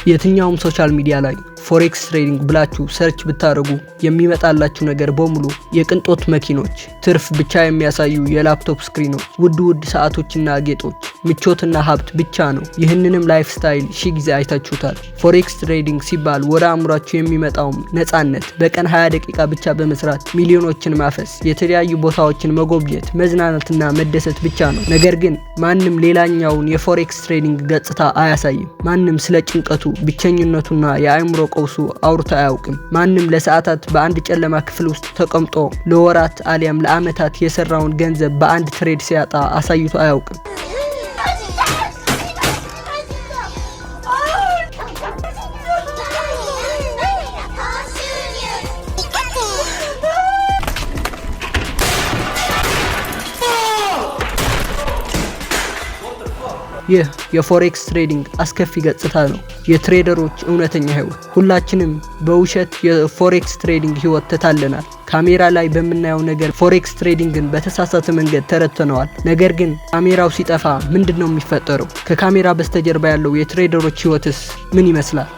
የትኛውም social media ላይ forex trading ብላችሁ search ብታደርጉ የሚመጣላችሁ ነገር በሙሉ የቅንጦት መኪኖች፣ ትርፍ ብቻ የሚያሳዩ የ laptop screen ኖች፣ ውድ ውድ ሰዓቶችና ጌጦች፣ ምቾትና ሀብት ብቻ ነው። ይህንንም lifestyle ሺ ጊዜ አይታችሁታል። Forex trading ሲባል ወደ አእምሯችሁ የሚመጣውም ነጻነት፣ በቀን 20 ደቂቃ ብቻ በመስራት ሚሊዮኖችን ማፈስ፣ የተለያዩ ቦታዎችን መጎብኘት፣ መዝናናትና መደሰት ብቻ ነው። ነገር ግን ማንም ሌላኛውን የ forex trading ገጽታ አያሳይም። ማንም ስለ ጭንቀቱ፣ ብቸኝነቱና የአእምሮ ቀውሱ አውርቶ አያውቅም። ማንም ለሰዓታት በአንድ ጨለማ ክፍል ውስጥ ተቀምጦ ለወራት አሊያም ለዓመታት የሰራውን ገንዘብ በአንድ trade ሲያጣ አሳይቶ አያውቅም። ይህ የ forex trading አስከፊ ገጽታ ነው። የ trader ኦች እውነተኛ ህይወት። ሁላችንም በውሸት የ forex trading ህይወት ተታለናል። ካሜራ ላይ በምናየው ነገር forex trading ን በተሳሳተ መንገድ ተረድተነዋል። ነገር ግን ካሜራው ሲጠፋ ምንድን ነው የሚፈጠረው? ከካሜራ በስተጀርባ ያለው የ trader ኦች ህይወትስ ምን ይመስላል?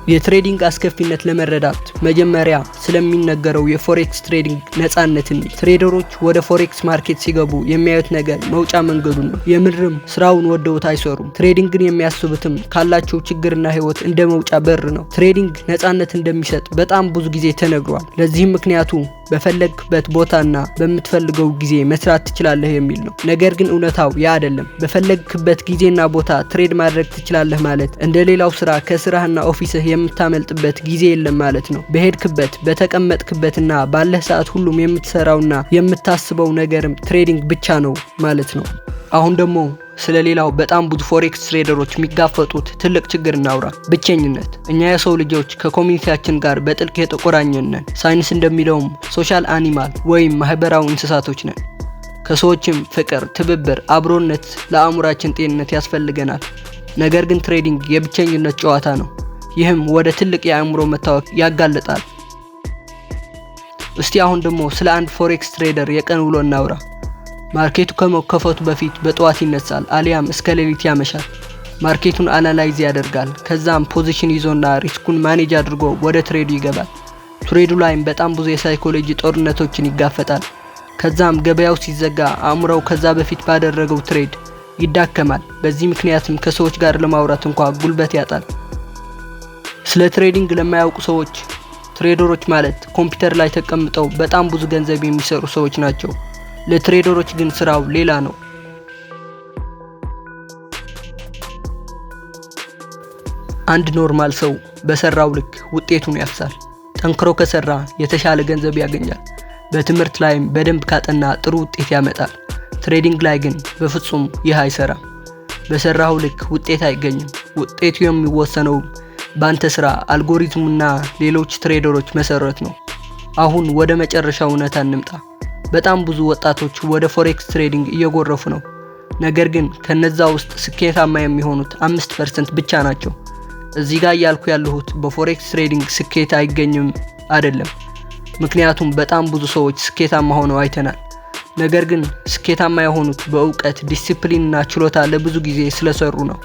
የ trading አስከፊነት ለመረዳት መጀመሪያ ስለሚነገረው የ forex trading ነጻነት እንይ። Trader ኦች ወደ forex market ሲገቡ የሚያዩት ነገር መውጫ መንገዱን ነው። የምርም ስራውን ወደውት አይሰሩም። Trading ን የሚያስቡትም ካላቸው ችግርና ህይወት እንደ መውጫ በር ነው። Trading ነጻነት እንደሚሰጥ በጣም ብዙ ጊዜ ተነግሯል። ለዚህም ምክንያቱ በፈለግክበት ቦታና በምትፈልገው ጊዜ መስራት ትችላለህ የሚል ነው። ነገር ግን እውነታው ያ አይደለም። በፈለግክበት ጊዜና ቦታ trade ማድረግ ትችላለህ ማለት እንደ ሌላው ስራ ከስራህና office ህ የምታመልጥበት ጊዜ የለም ማለት ነው። በሄድክበት፣ በተቀመጥክበትና ባለህ ሰዓት ሁሉም የምትሰራውና የምታስበው ነገርም trading ብቻ ነው ማለት ነው። አሁን ደግሞ ስለ ሌላው በጣም ብዙ forex trader ኦች የሚጋፈጡት ትልቅ ችግር እናውራ፣ ብቸኝነት። እኛ የሰው ልጆች ከ community ያችን ጋር በጥልቅ የተቆራኘን ነን። ሳይንስ እንደሚለውም social animal ወይም ማህበራዊ እንስሳቶች ነን። ከሰዎችም ፍቅር፣ ትብብር፣ አብሮነት ለአእምሯችን ጤንነት ያስፈልገናል። ነገር ግን trading የብቸኝነት ጨዋታ ነው። ይህም ወደ ትልቅ የአእምሮ መታወክ ያጋልጣል። እስቲ አሁን ደግሞ ስለ አንድ forex trader የቀን ውሎ እናውራ። Market ኡ ከመከፈቱ በፊት በጠዋት ይነሳል አሊያም እስከ ሌሊት ያመሻል። Market ኡን analyze ያደርጋል። ከዛም position ይዞና risk ኡን manage አድርጎ ወደ trade ኡ ይገባል። Trade ኡ ላይም በጣም ብዙ የ psychology ጦርነቶችን ይጋፈጣል። ከዛም ገበያው ሲዘጋ አእምሮው ከዛ በፊት ባደረገው trade ይዳከማል። በዚህ ምክንያትም ከሰዎች ጋር ለማውራት እንኳ ጉልበት ያጣል። ስለ trading ለማያውቁ ሰዎች trader ኦች ማለት ኮምፒውተር ላይ ተቀምጠው በጣም ብዙ ገንዘብ የሚሰሩ ሰዎች ናቸው። ለ trader ኦች ግን ስራው ሌላ ነው። አንድ normal ሰው በሰራው ልክ ውጤቱን ያፍሳል። ጠንክሮ ከሰራ የተሻለ ገንዘብ ያገኛል። በትምህርት ላይም በደንብ ካጠና ጥሩ ውጤት ያመጣል። Trading ላይ ግን በፍጹም ይህ አይሰራም። በሰራው ልክ ውጤት አይገኝም። ውጤቱ የሚወሰነው ባንተ ስራ፣ አልጎሪዝሙና ሌሎች trader ኦች መሰረት ነው። አሁን ወደ መጨረሻው እውነታ እንምጣ። በጣም ብዙ ወጣቶች ወደ forex trading እየጎረፉ ነው። ነገር ግን ከነዛ ውስጥ ስኬታማ የሚሆኑት 5% ብቻ ናቸው። እዚህ ጋር እያልኩ ያለሁት በ forex trading ስኬት አይገኝም አይደለም። ምክንያቱም በጣም ብዙ ሰዎች ስኬታማ ሆነው አይተናል። ነገር ግን ስኬታማ የሆኑት በእውቀት፣ ዲሲፕሊንና ችሎታ ለብዙ ጊዜ ስለሰሩ ነው።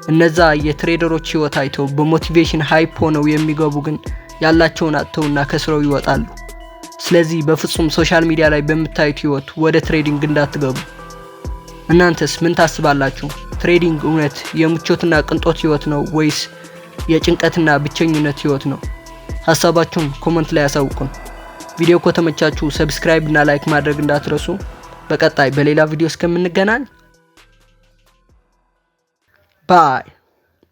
እነዛ የ trader ኦች ህይወት አይተው በ motivation hype ሆነው የሚገቡ ግን ያላቸውን አጥተውና ከስረው ይወጣሉ። ስለዚህ በፍጹም social media ላይ በምታዩት ህይወት ወደ trading እንዳትገቡ። እናንተስ ምን ታስባላችሁ? Trading እውነት የምቾትና ቅንጦት ህይወት ነው ወይስ የጭንቀትና ብቸኝነት ህይወት ነው? ሀሳባችሁን comment ላይ ያሳውቁን። ቪዲዮ ከተመቻችሁ subscribe እና like ማድረግ እንዳትረሱ። በቀጣይ በሌላ ቪዲዮ እስከምንገናኝ bye።